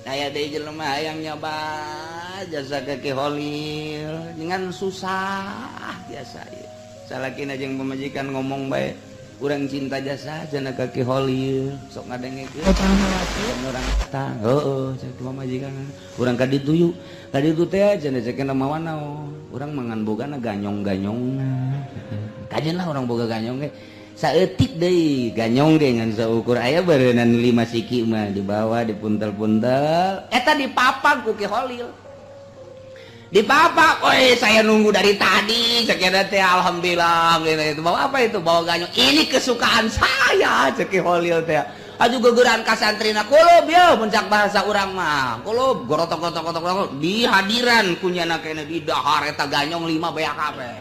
Aya deui jelema hayang nyoba jasa ka Ki Holil dengan susah biasa ieu. Salakina jeung pamajikan ngomong bae, urang cinta jasa cenah ka Ki Holil, sok ngadengekeun. Urang tah, heueuh cek pamajikan. Urang ka ditu yuk. Ka ditu teh cenah cek mawa naon. Urang mangan bogana ganyong-ganyongna. Kajen lah urang boga ganyong ge. Saeutik deui ganyong ge ngan saukur aya beureunan 5 siki mah dibawa dipuntel-puntel. Eta dipapag ku Ki Holil. Dipapag, "Oi, saya nunggu dari tadi." Cek eta teh, alhamdulillah itu bawa apa itu? Bawa ganyong. Ini kesukaan saya, cek Ki Holil teh. Aju gegeran ka santrina kulub ye puncak bahasa urang mah. Kulub gorotok-gotok-gotok di hadiran ku nyana kene di dahar eta ganyong 5 beak kabeh.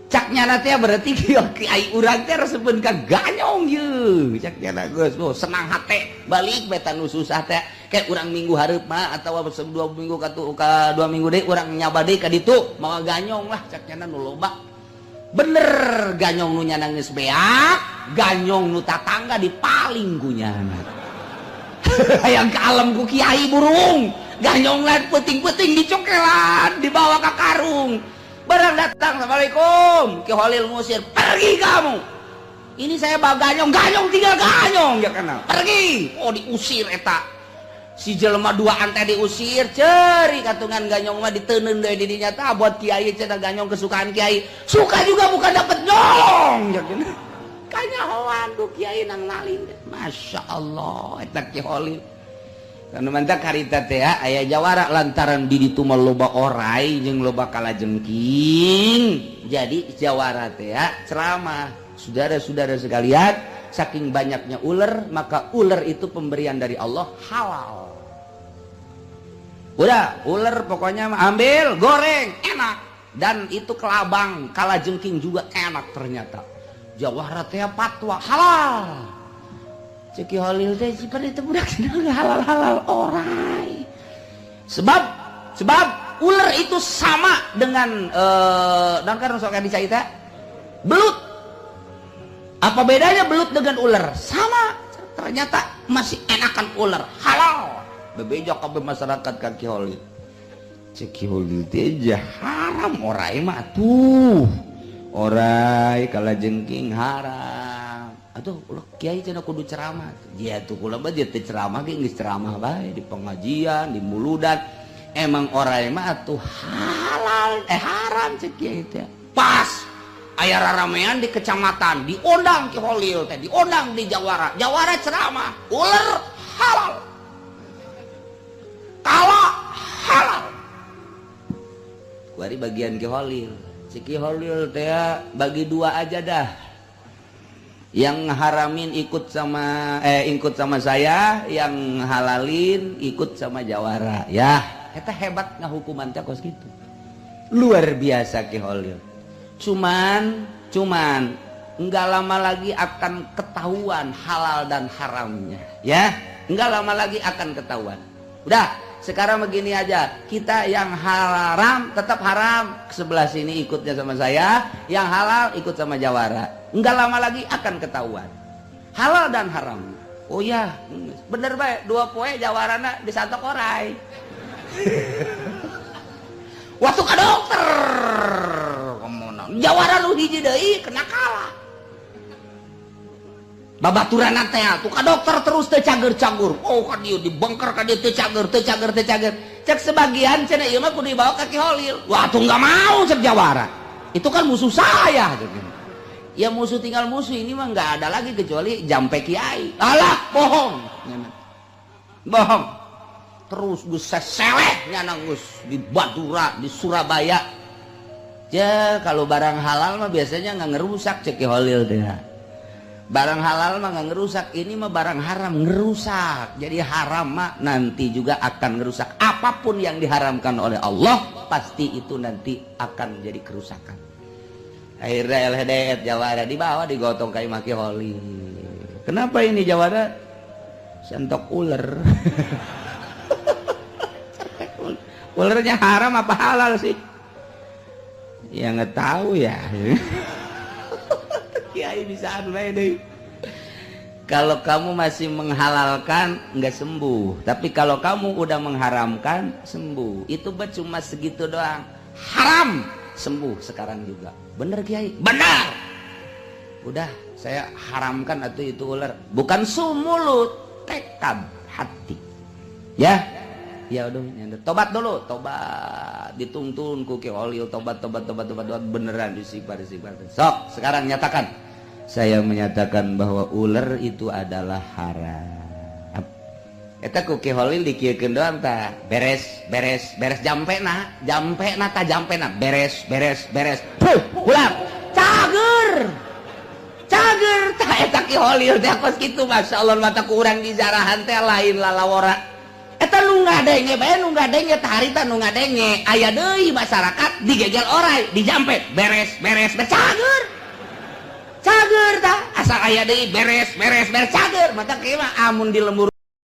Cak nyana teh berarti kiai urang teh resepeun ka ganyong ye. Cak nyana geus oh, senang hate balik beta nu susah teh kayak urang minggu hareup mah atawa 2 minggu ka 2 minggu deui urang nyaba deui ka ditu mawa ganyong lah cak nyana nu loba. Bener ganyong nu nyana geus beak, ganyong nu tatangga dipaling ku nyana. Hayang ka alam ku kiai burung, ganyong lain peuting-peuting dicokelan dibawa ka karung. Barang datang, assalamualaikum, Ki Holil ngusir, pergi kamu. Ini saya bawa ganyong, ganyong tinggal ganyong ya kenal. Pergi. Oh diusir eta. Si jelema duaan teh diusir, ceri katungan ganyong mah diteundeun deui di dinya tah buat kiai cenah ganyong kesukaan kiai. Suka juga bukan dapet nyolong ya kenal. Kanyahoan ku kiai nang nalin. Masya Allah eta Ki Holil. Karena mantak harita teh aya jawara lantaran di ditu mah loba orai jeung loba kalajengking. Jadi jawara teh ceramah. Saudara-saudara sekalian, saking banyaknya ular, maka ular itu pemberian dari Allah halal. Udah, ular pokoknya ambil, goreng, enak. Dan itu kelabang, kalajengking juga enak ternyata. Jawara teh fatwa halal. Cek Ki Holil teh seperti itu budak halal-halal orai. Sebab sebab ular itu sama dengan dan kan sok dicarita belut. Apa bedanya belut dengan ular? Sama. Ternyata masih enakan ular, halal. Bebeja kabeh masyarakat ka Ki Holil. Cek Ki Holil teh haram orai mah tuh. Orai kalajengking haram. Atuh ulah kiai cenah kudu ceramah. Dia tuh kula mah dia teh ceramah ge geus ceramah bae di pengajian, di muludan. Emang orai mah atuh halal haram cek kiai teh. Pas aya raramean di kecamatan, diundang Ki Holil teh, diundang di Jawara. Jawara ceramah, ular halal. Kala halal. Kuari bagian Ki Holil. Si Ki Holil teh bagi dua aja dah. Yang haramin ikut sama saya, yang halalin ikut sama Jawara. Ya, eta hebat ngahukuman teh kos gitu. Luar biasa Ki Holil. Cuman cuman nggak lama lagi akan ketahuan halal dan haramnya, ya. Nggak lama lagi akan ketahuan. Udah, sekarang begini aja. Kita yang haram tetap haram, sebelah sini ikutnya sama saya, yang halal ikut sama Jawara. Nggak lama lagi akan ketahuan halal dan haram. Oh ya, bener baik. 2 poe Jawarana disantok orai. Waktu ke dokter, Jawara lu hiji deui kena kalah. Babaturan teh tuh ka dokter terus teu cager-cagur. Oh ka dieu dibongkar ka dieu teu cager, teu cager, teu cager. Cek sebagian cenah ieu mah kudu dibawa ka Ki Holil. Wah tuh nggak mau cek Jawara. Itu kan musuh saya. Ya musuh tinggal musuh ini mah nggak ada lagi kecuali jampe kiai. Alah bohong. Bohong. Terus geus seseleh nyana geus di Madura, di Surabaya. Ya kalau barang halal mah biasanya nggak ngerusak cek Ki Holil teh. Barang halal mah nggak ngerusak, ini mah barang haram ngerusak. Jadi haram mah nanti juga akan ngerusak. Apapun yang diharamkan oleh Allah pasti itu nanti akan menjadi kerusakan. Akhirnya LHDF Jawara dibawa digotong ka imah Ki Holil. Kenapa ini Jawara? Sentok ular. Ularnya haram apa halal sih? Ya nggak tahu ya. Kiai bisaan bae deui. Kalau kamu masih menghalalkan, nggak sembuh. Tapi kalau kamu udah mengharamkan, sembuh. Itu bet cuma segitu doang. Haram, sembuh sekarang juga. Bener, Kiai? Benar. Udah, saya haramkan atau itu ular. Bukan sumulut, tekad hati. Ya, ya udah, tobat dulu, tobat, dituntun ku Ki Holil, tobat, tobat, tobat, tobat, tobat, beneran istighfar, istighfar. Sok, sekarang nyatakan. Saya menyatakan bahwa ular itu adalah haram. Eta ku Ki Holil dikieukeun doang tah. Beres, beres, beres, jampena, jampena tah, jampena, beres, beres, beres. Puh, ulang. Cager. Cager tah eta Ki Holil teh kos kitu, masyaallah, mata ku urang di jarahan teh lain lalawora. Eta nu ngadenge bae, nu ngadenge tah harita, nu ngadenge aya deui masyarakat digegel orai, dijampe, beres, beres, beres, cager. Cager tah, asal aya deui, beres, beres, beres, cager. Mata kieu mah amun di lembur.